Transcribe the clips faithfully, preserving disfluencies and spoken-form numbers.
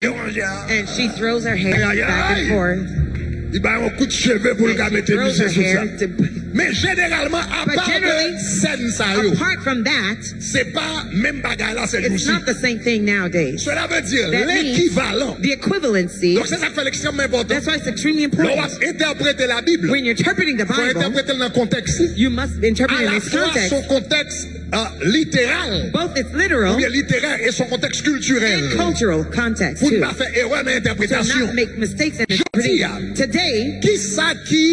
Yo manje a. And she throws her hair back and forth. Li bay yon kout cheve pou l ka mete misye sou sa. Men jeneralman, apa de sèn sa yo, se pa menm bagay la sèjousi. Sela vle di lekivalan. Donk, se sa k fè l ekstrèmman enpòtan. Lè w ap entèprete Labib, fò w entèprete l nan kontèks li. Alafwa son kontèks literal, oubyen literè, e son kontèks kiltirèl. Pou n pa fè erè nan entèpretasyon. Jodi a, kisa ki,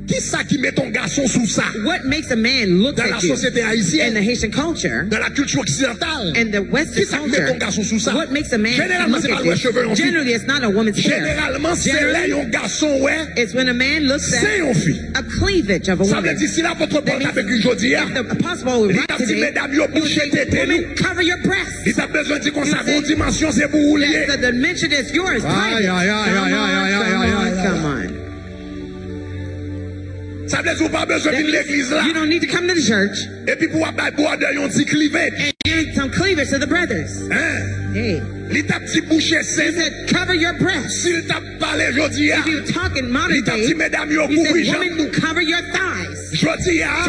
kisa ki mete yon gason sou sa? Dans la société haïtienne, dans la culture occidentale, kisa ki mete yon gason sou sa? Jeneralman, se pa l wè cheve yon fi. Jeneralman, se lè yon gason wè se yon fi. Sa vle di, si lapot Pòl t ap ekri jodi a, li t ap di medam yo bouche tete nou. Li t ap bezwen di konsa, gon dimansyon se pou ou l ye. Ay, ay, ay, ay, ay, ay, ay, ay, ay. Sa vle di ou pa bezwen vin legliz la epi pou w ap bay brother yon ti cleavage. Li t ap di bouche sen. Si l t ap pale jodi a, li t ap di medam yo, kouvri janm nou. Jodi a,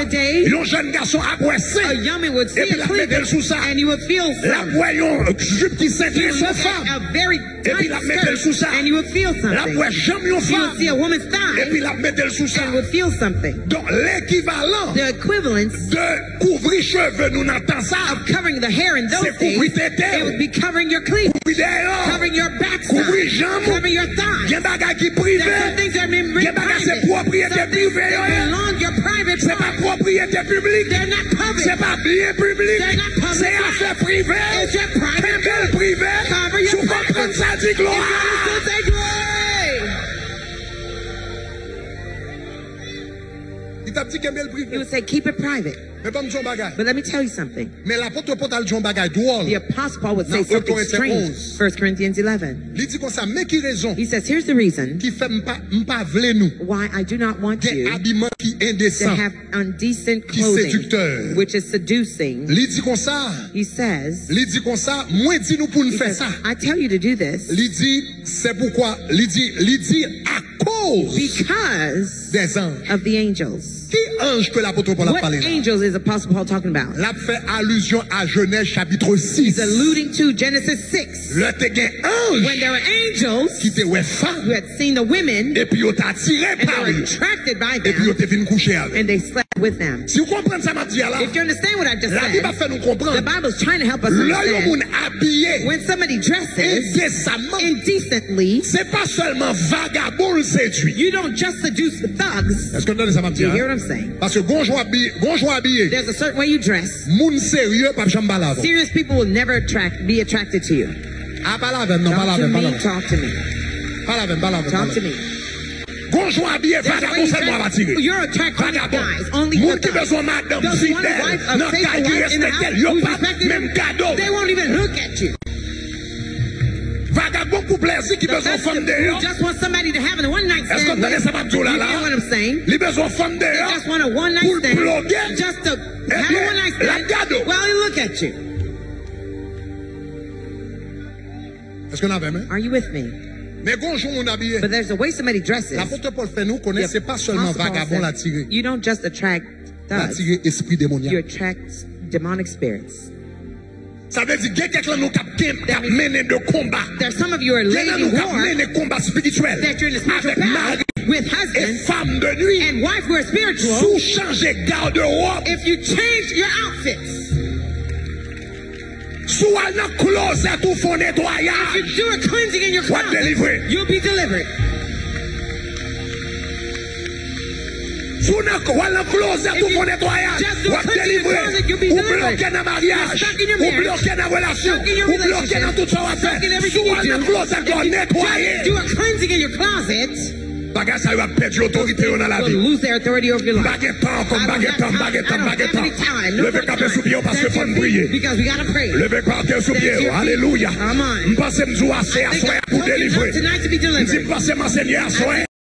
yon jèn gason ap wè sen epi l ap mete l sou sa. L ap wè yon jip ki sentre sou fanm epi l ap mete l sou sa. L ap wè janm yon fanm epi l ap mete l sou sa. Donk, lekivalan de kouvri cheve nou nan tan sa a, se kouvri tete w, kouvri dèyè w, kouvri janm ou. Gen bagay ki prive, gen bagay se pwopriyete prive yo ye. Se pa pwopriyete piblik. Se pa byen piblik. Se afè prive w. Kenbe l prive. Si w konprann sa, di glwa. Li t ap di kenbe l prive. Men ban m di w yon bagay. Men lapot Pòl t al di yon bagay dwòl nan Korinti onz. Li di konsa, men ki rezon ki fè m pa, m pa vle nou gen abiman ki endesan, ki sediktè. Li di konsa, li di konsa, mwen di nou pou n fè sa. Li di, se poukwa, li di, li di, akoz dèzanj. Ki anj ke lapot Pòl ap pale la? L ap fè alizyon a Jenèz chapit sis. Lè te gen anj ki te wè fanm epi yo te atire pa yo, epi yo te vin kouche avè yo. Si w konprann sa m ap di a la, Labib ap fè nou konprann, lè yon moun abiye endesamman, se pa sèlman vagabon l sedui. Èske w tande sa m ap di a? Paske gon jan w abiye, gon jan w abiye, moun serye p ap janm pale avè w. A, pale avè m non, pale avè m, pale avè m. Pale avè m, pale avè m, pale avè m. Gon jan w abiye, vagabon sèlman w ap atire. Vagabon. Moun ki bezwen madanm fidèl nan kay ki respekte l, yo p ap menm gade w. Vagabon pou plezi ki bezwen fanm deyò. Èske w tande sa m ap di w la la? Li bezwen fanm deyò pou l ploge. Ebyen, l ap gade w. Èske n avè m? Men gon jan moun abiye. Lapot Pòl fè nou konnen se pa sèlman vagabon l atire. L atire espri demonyak. Sa vle di gen kèk nan nou k ap gen, k ap mennen de konba. Gen nan nou k ap mennen konba espirityèl avèk mari e fanm de nwi. Si w chanje gadewòb, si w al nan klozèt ou fè yon netwayaj, w ap delivre. Si w nan, w al nan klozèt ou fè yon netwayaj, w ap delivre. Ou bloke nan maryaj, ou bloke nan relasyon, ou bloke nan tout sa w ap fè. Si w al nan klozèt ou netwaye, bagay sa yo ap pèdi otorite yo nan lavi. M pa gen tan ankò, m pa gen tan, m pa gen tan, m pa gen tan, m pa gen tan. Leve kanpe sou pye w paske fò n priye. Leve kanpe sou pye w. Alelouya. M panse m di w aswè a, aswè a pou delivre. M di m panse m a Senyè aswè.